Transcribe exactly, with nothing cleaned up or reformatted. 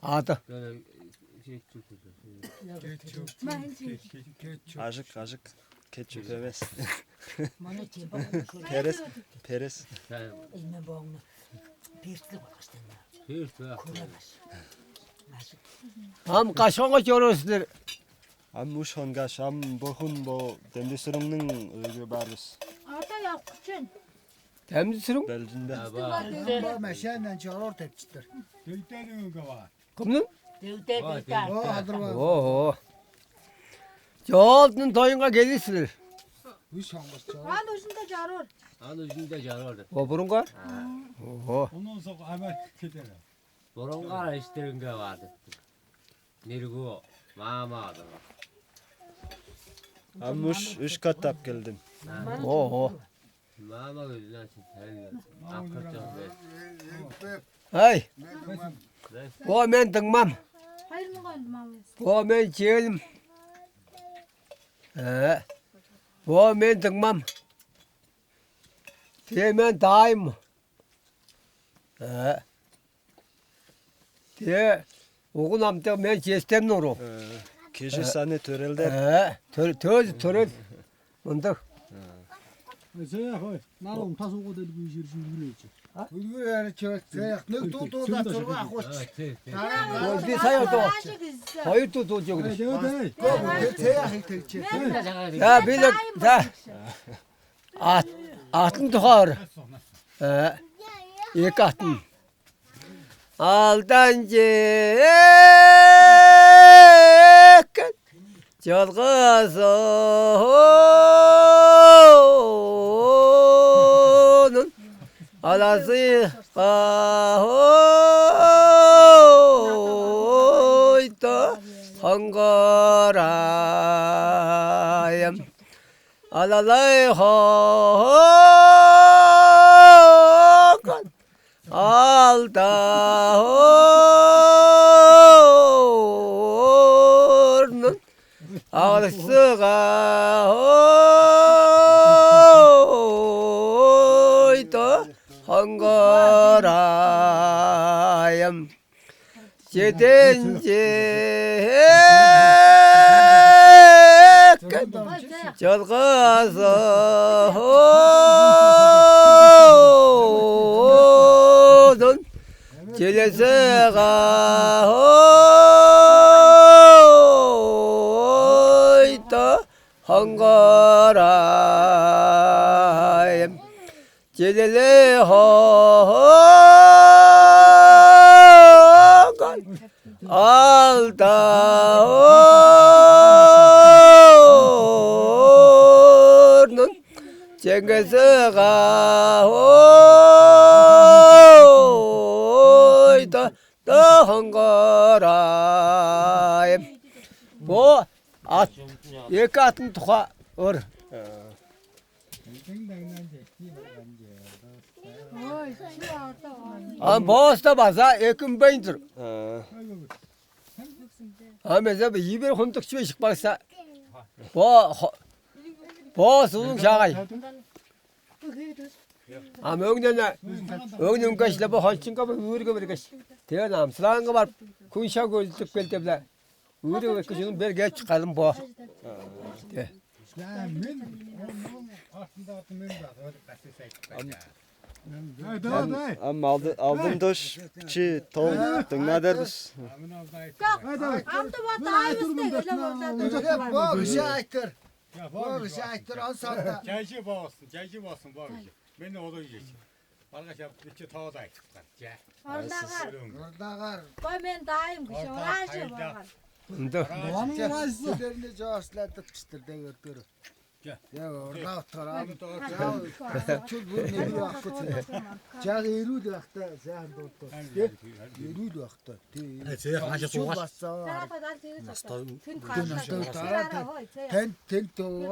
Ады. Ажык, ажык. Кетчүп эмес. Перес, перес. Элме боңну. Перслик болгаш теннер. Перс. Көрөмөс. Ам кашканга чорор силер. Ам уш хонгаш, ам бохун бо демдесириңниң өйгө барбыз. Ата якчын. Демдесириң? Белдинде. Бо мәшәннән чорор тепчиттер. Төйтәнүгә бар. Кымның? Дөвде Ой, бейта. О, адыр бар. Ого. Чоолдун тоюнга келир силер. Үш хаңгыс чоол. Ан ужунда жарор. Ан ужунда жарор деп. О, бурунга? Ого. Онон соң ама кетер. Бурунга иштеринге бар деп. Ниргу, мама адыр. Амуш үш каттап келдим. Ого. Мама өзүнө читер. Акырча. Ай. Бо мен дыңмам. Хайырмын койду мама. Бо мен чээлим. Э. Бо мен дыңмам. Те мен даайым. Э. Те угун амтык мен честемни уру. Кежи саны төрелдер. Э. Төр төр төрел. Мындык. Эсея хой, нарон тасуга делгүү жир жүүргүлээчи. Үлгү бери чөксеяк. Нүк туу туу да турга хоч. Ой, би сай ото. Хойу туу туу жөгдү. Эй, эй, эй. Көбү сеяк итекчи. Я билек да. Ат атын тухар. Э. Эки атын. Алдан чеккен чылгызынын алазы каойда хоңгорайым. Алалай хооган алда орнун алсыга ойда хоңгорайым. Чеден чеккен чылгызы оонун челезе ойда хоңгорайым. Челеле хооган алда орнун чеңгезига ойда хоңгорайым. Бо ат эки атын туха ор. Ой, чү ата. Ам бооста база экинбейн тур. Ам эзе бе ибер хундук чүве чык бакса. Бо боос улуң чаагай. Ам өңнене өңнүн кешле бо хончунга бо үүрге бергеш. Тен амсылаанга барып күн шаг өлтүп келди биле. Үүрү эки чүнүң бер кээп чыкканым бо. Мен артында артым мен бар. Ам алдын дош чи тол дыңнадырбыз. Амды бат айыбыз дег эле болза. Бо кижи айтыр. Бо кижи айтыр он саатта. Жайжы болсун, жайжы болсун бо кижи. Мен олой жечим. Баргаш ап ичи тоодайчыктар. Че. Ордагар. Ордагар. Бо мен дайым кижи оражы болган. Ында. Оның айсы. Силерни жаашлатып киштирде көрдүр. Че. Я орда оттар ал. Чул бу не бир акты. Жаг эрүү де акта жаан дотто. Эрүү де акта. Че ханча суугаш. Настай. Тен тен то.